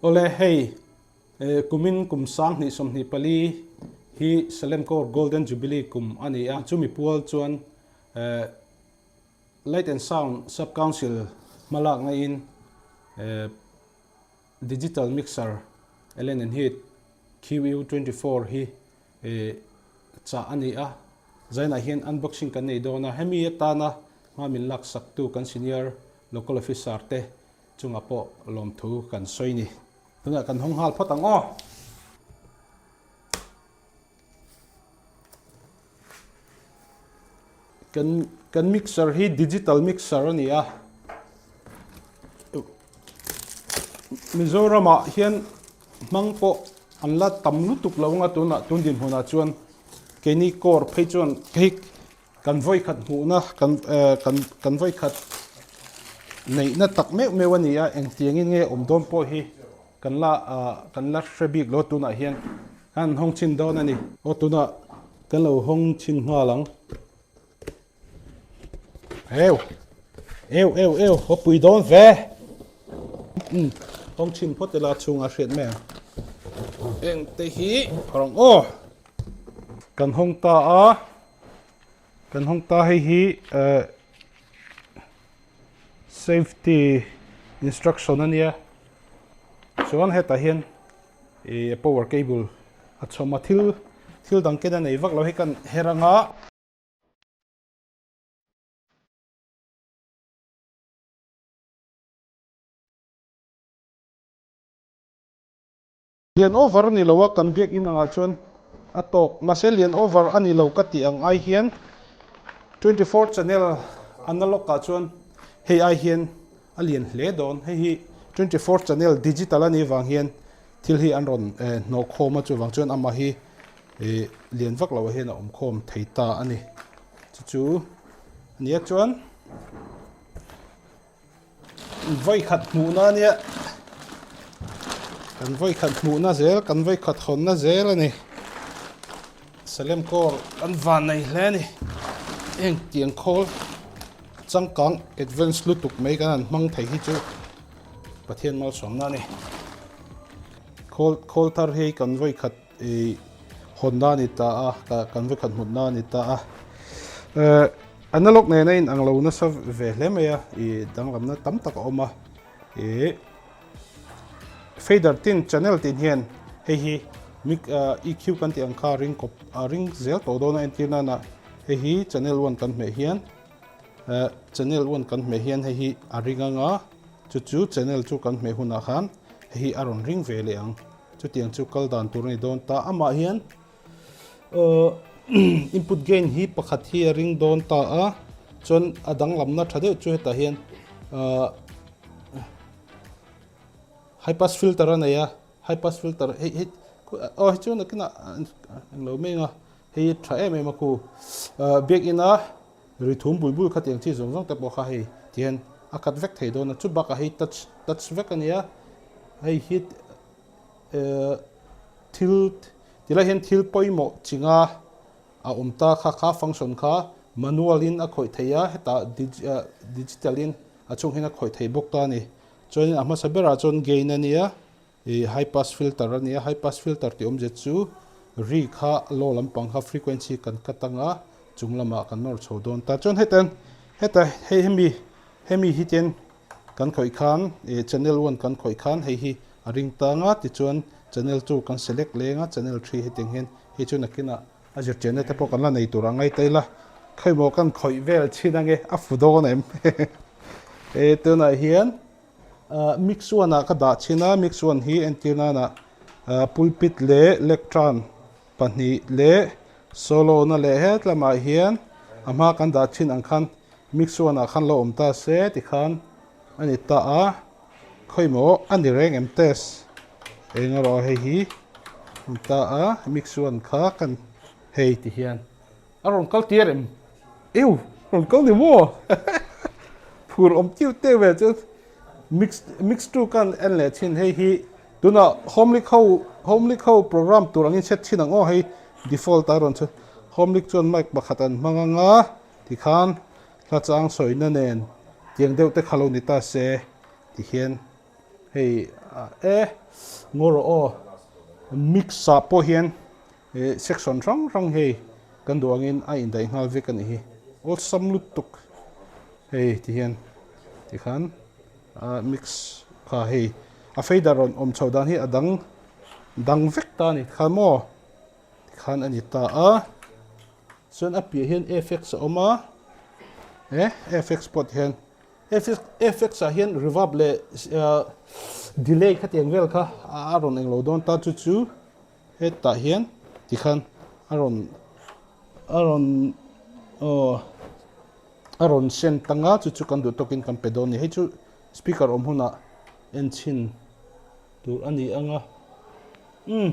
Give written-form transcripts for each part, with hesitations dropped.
Awle hei kumin kum 2024 hi Salem Corps Golden Jubilee kum a ni a, chumi pual chuan Light and Sound Sub Council hmalakna in Digital Mixer Allen and Heath QU 24 hi chah a ni a, zainah hian unboxing kan nei dawn a, hemi atana hma min laksaktu kan Senior Local Officer te chungah pawh lawmthu kan sawi ni. Tunah kan hawng nghal phawt ang aw. Kan kan mixer hi digital mixer a ni a. Mizoramah hian hmang pawh an la tam lutuk lo anga tunah tun dinhmunah chuan keini core phei chuan hei Kan vawikhat hmuhna kan kan kan vawikhat neihna tak meuh meuh a ni a, engtiangin nge awm dawn pawh hi kan la kan la hre bik lo tunah hian kan han hawng chhin dawn a ni. Aw tunah kan lo hawng chhin nghal ang. Eu eu eu eu haw pui dawn ve. Umm hawng chhin phawt ila chhungah hriat mai ang. Engte hi phawrh ang aw. Kan hawng ta a, kan hawng ta hei hi eh safety instruction a nia chuan hetah hian ih power cable a chhawm a thil thil dang ken a nei vak lo hi kan her anga. Lian over a ni lo a, kan biakinn angah chuan a tawk. Mahse lian over a ni lo ka tih ang ai hian 24 channel analog ah chuan hei ai hian a lian hle dawn. Hei hi 24 channel digital a nih vang hian thil hi an rawn hnawh khawm a, chuvang chuan amah hi lian vak lo ah hian a awm khawm thei ta a ni. Chu chu a nia chuan. Vawikhat hmuhna a nia kan vawikhat hmuhna zel kan vawikhat hawnna zel a ni Salem kawr an van nei hle a ni heng tiang khawl changkang advance lutuk mai kan han hmang thei hi chu Pathian malsawmna a ni khawl khawl thar hi kan vawikhat ih hawnna a ni ta a kan vawikhat hmutna a ni ta a eh. Analog nen a inang lo nasa ve hle mai a, ih danglamna tam tak a awm a, ih fader tin channel tin hian hei hi mic EQ kan tih ang kha ring kawp a ring zel tawh dawn a entir nana hei hi channel one kan hmeh hian eh channel one kan hmeh hian hei hi a ring anga chu chu channel chu kan hmeh hunah khan hei hi a rawn ring ve leh ang chutiang chu kal dan tur a ni dawn ta amah hian. Input gain hi pakhat hi a ring dawn ta a, chuan a danglamna tha deuh chu hetah hian high pass filter a nei a, high pass filter hei hei aw hei chuan nakinah englo mai anga hei tha em em a khu biakina ri thum bul bul kha tiang chi zawng zawng te pawh kha hei tihian a cut vek thei dawn a, chu bakah hei touch touch vek a nia hei hi. Thil tilai hian thil pawimawh chinga a awm ta kha kha function kha manual in a khawih thei a hetah digital in a chhung hian a khawih thei bawk ta a ni. Chuanin a hmasa berah chuan gain a nia ih high pass filter a nia high pass filter tih awmzia chu ri kha low lampang kha frequency kan cut anga chung lamah kan nawr chho dawn ta. Chuan heta heta hei hemi hemi hi ten Kan khawih khan ih channel one kan khawih khan hei hi a ring tang a tichuan channel two kan select leng a channel three hetiang hian hei chu nakinah a zirtirna te pawh kan la nei tur a ngai ta ila khawimaw kan khawih vel chhin ange a fu dawn em e tunah hian ah mix one ah ka dah chhin a mix one hi entir nana ah pulpit leh lectern pahnih leh solo na leh het lamah hian a hma kan dah chhin ang khan Mix one ah khan lo awm ta se tikhan a ni ta a, khawimaw a ni reng em test eng erawh hei hi awm ta a, mix one kha kan hei ti hian a rawn kal tir em eu rawn kal ni maw phur awm tiu teu ve chu mix mix two kan en leh thin hei hi tunah home league ho home league ho program tur angin set thin ang aw hei default a rawn home league chuan mic pakhat an hmang anga. Tikhan hla chang sawina nen tiang deuh te kha lo ni ta se tihian hei e ngaw rawh aw mix ah pawh hian ih section hrang hrang hei kan duh angin a indaih nghal vek a nih hi awlsam lutuk hei tihian tikhan ah mix kha hei a fader rawn awm chhoh dan hi a dang dang vek ta a ni tikhan maw tikhan a ni ta a chuan a piah hian fx a awm a e fx pawh tihian fx ah hian reverb leh delay khatiang vel kha a rawn englo dawn ta chu chu hetah hian tikhan a rawn a rawn aw a rawn sen tang a chu chu kan duh tawkin kan pe dawn a ni hei chu speaker awm hunah en chhin tur a ni ang a umm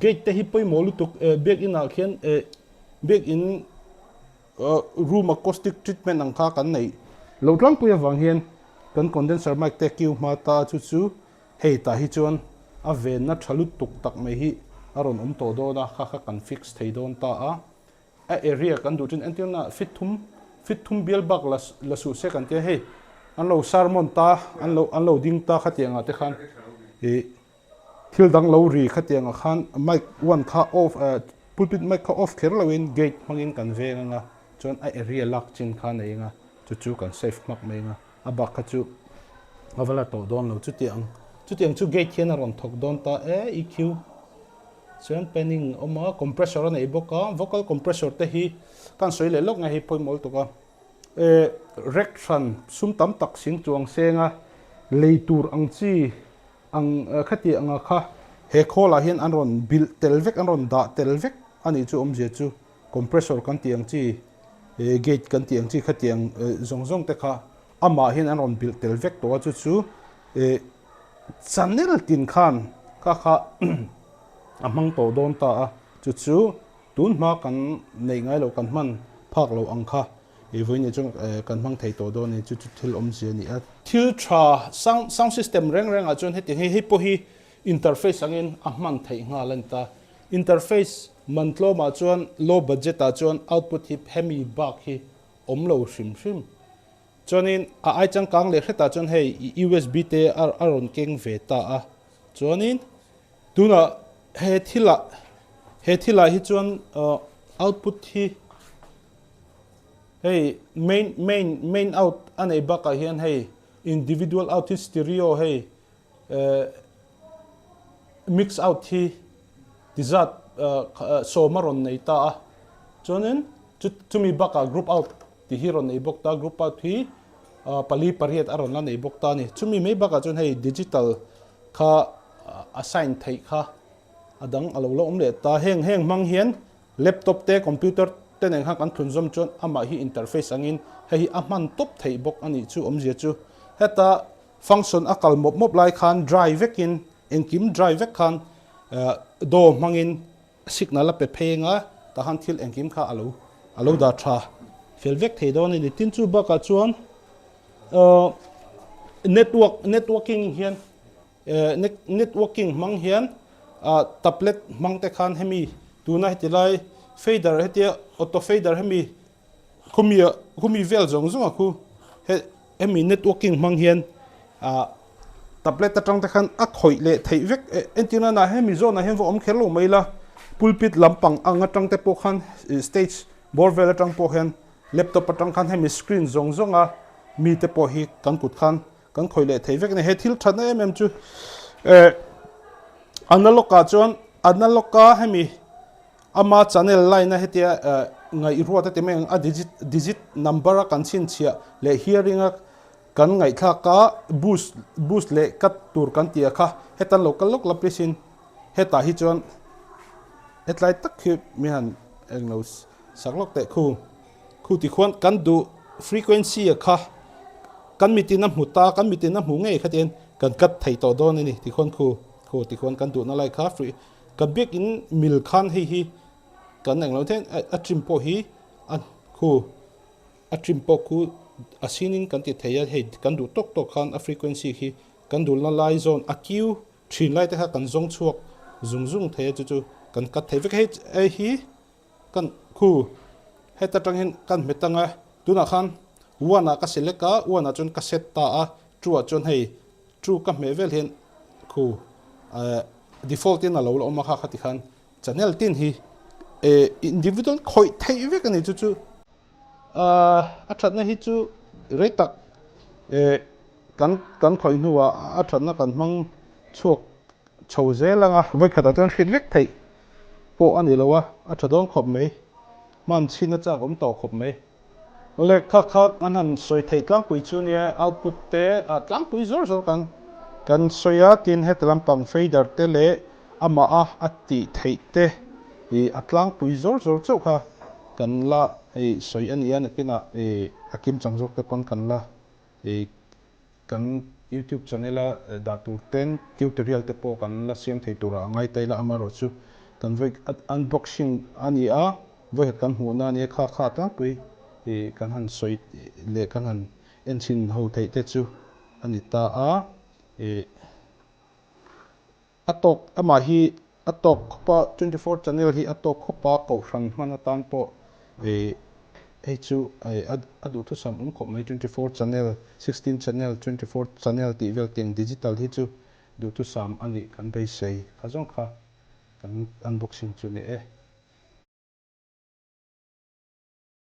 gate te hi pawimawh lutuk eh biakin ah khian eh biakin room acoustic treatment ang kha kan neih loh tlangpui avang hian kan condenser mic te kiu hma ta chu chu hei tah hi chuan a venna tha lutuk tak mai hi a rawn awm tawh dawn a kha kha kan fix thei dawn ta a a area kan duh thin entirna fit thum fit thum bial bak la la suh se kan tia hei an lo sermon ta an lo an lo ding ta khatiang ah te khan ih Thil dang lo ri khatiang ah khan mic one kha off eh pulpit mic kha off kher lo in gate hmang in kan veng anga chuan a area lak chin kha nei anga chu chu kan safe hmak mai anga a bak kha chu a va la tawh dawn lo chutiang chutiang chu gate hian a rawn thawk dawn ta e EQ chuan panning a awm a compressor a nei bawk a vocal compressor te hi ka han sawi leh lawk nge hei pawimawh lutuk a eh rack hran sum tam tak sing chuang seng a lei tur ang chi Ang khati anga kha he khawl ah hian an rawn bilh tel vek an rawn dah tel vek a nih chu awmzia chu compressor kan tih ang chi eh gate kan tih ang chi khati ang zawng zawng te kha amah hian an rawn bilh tel vek tawh a chu chu eh channel tin khan kha kha a hmang tawh dawn ta a chu chu tun hma kan neih ngai loh kan hman phak loh ang kha I vawi nih chuan kan hmang thei tawh dawn a ni, chu chu thil awmzia a ni a. Thil tha sound sound system reng reng ah chuan hetiang hi hei pawh hi interface angin a hman theih nghal a ni ta. Interface man tlawm ah chuan low budget ah chuan output hi hemi bak hi awm lo hrim hrim. Chuanin a ai changkang leh hretah chuan hei USB te a rawn keng ve ta a. Chuanin tunah he thilah he thilah hi chuan output hi Hei main main main out a nei bakah hian hei individual out hi stereo hei eh mix out hi ti zat eh sawm a rawn nei ta a chuanin chu chumi bakah group out tih hi rawn nei bawk ta group out hi pali pariat a rawn la nei bawk ta a ni chumi mai bakah chuan hei digital kha assign theih kha a dang a lo la awm leh ta heng heng hmang hian Laptop te, computer te nen khan kan thlunzawm chuan amah hi interface angin hei hi a hman tawp theih bawk a nih chu awmzia chu. Heta function a kal mawp mawp lai khan dry vekin engkim dry vek khan door hmangin signal a pe phei anga tah khan thil engkim kha a lo a lo dah tha fel vek thei dawn a ni. Tin chu bakah chuan network networking hian Networking hmang hian tablet hmang te khan hemi tuna heti lai fader hetia auto fader hemi khumi khumi vel zawng zawng a khu hemi networking hmang hian tablet atang te khan a khawih leh theih vek entir nana hemi zawnah hian va awm kher lo mai la pulpit lampang ang atang te pawh khan stage bawr vel atang pawh hian laptop atang khan hemi screen zawng zawng a mite pawh hi kan kut khan Kan khawih leh thei vek a ni. He thil thatna em em chu eh analog ah chuan analog a hemi ama channel line a hetia eh ngaihruat a ti mai ang a digit digit number a kan chhinchhiah leh hearing a kan ngaihthlak a boost boost leh cut tur kan tih a kha hetan lo kal lawk la please in hetah hi chuan hetlai tak hi mi han englo sak lawk teh khu. Khu ti khuan kan duh frequency a kha kan mitin a hmu ta, kan mitin a hmu ngei kha tiin kan cut thei tawh dawn a ni ti khuan khu khu ti khuan kan duhna lai kha free ka biakin mil khan hei hi kan englo the a trim pawh hi a khu a trim pawh khu a sinin kan ti thei a hei kan duh tawk tawk khan a frequency khi kan duhna lai zawn a kiu thin lai te kha kan zawng chhuak zung zung thei a chu chu kan cut thei vek hei hi. Kan khu heta tang hian kan hmet ang a, tunah khan one ah ka select a, one ah chuan ka set ta a, two ah chuan hei two ka hmeh vel hian. Khu default in a lo la awm a kha kha tikhan channel tin hi individual khawih theih vek a ni chu chu a thatna hi chu rei tak kan kan khawih hnuah a thatna kan hmang chhuak chho zel ang a vawikhatah chuan hrit vek theih pawh a ni lo a a tha dawn khawp mai hman chhin a chak awm tawh khawp mai. Lehkha kha an han sawi theih tlangpui chu nia output te ah tlangpui zawr zawr kan kan sawi a tin heti lampang fader te leh amah a a tih theih te ih a tlangpui zawr zawr chauh kha kan la ih sawi a ni a nakinah ih a kimchang zawk te pawn kan la ih Kan YouTube channel a dah tur ten tutorial te pawh kan la siam thei turah a ngai ta ila amaherawh chu kan vawi unboxing a ni a, vawikhat kan hmuhna a nia kha kha tlangpui ih kan han sawi leh kan han enchhin ho theih te chu a ni ta a ih. A tawk amah hi a tawk khawp a, 24 channel hi a tawk khawp a, kohhran hman atan pawh ih hei chu a duhthusam awm khawp mai 24 channel, 16 channel, 24 channel tih vel tiang digital hi chu duhthusam a nih kan beisei kha zawng kha kan unboxing chu ni e.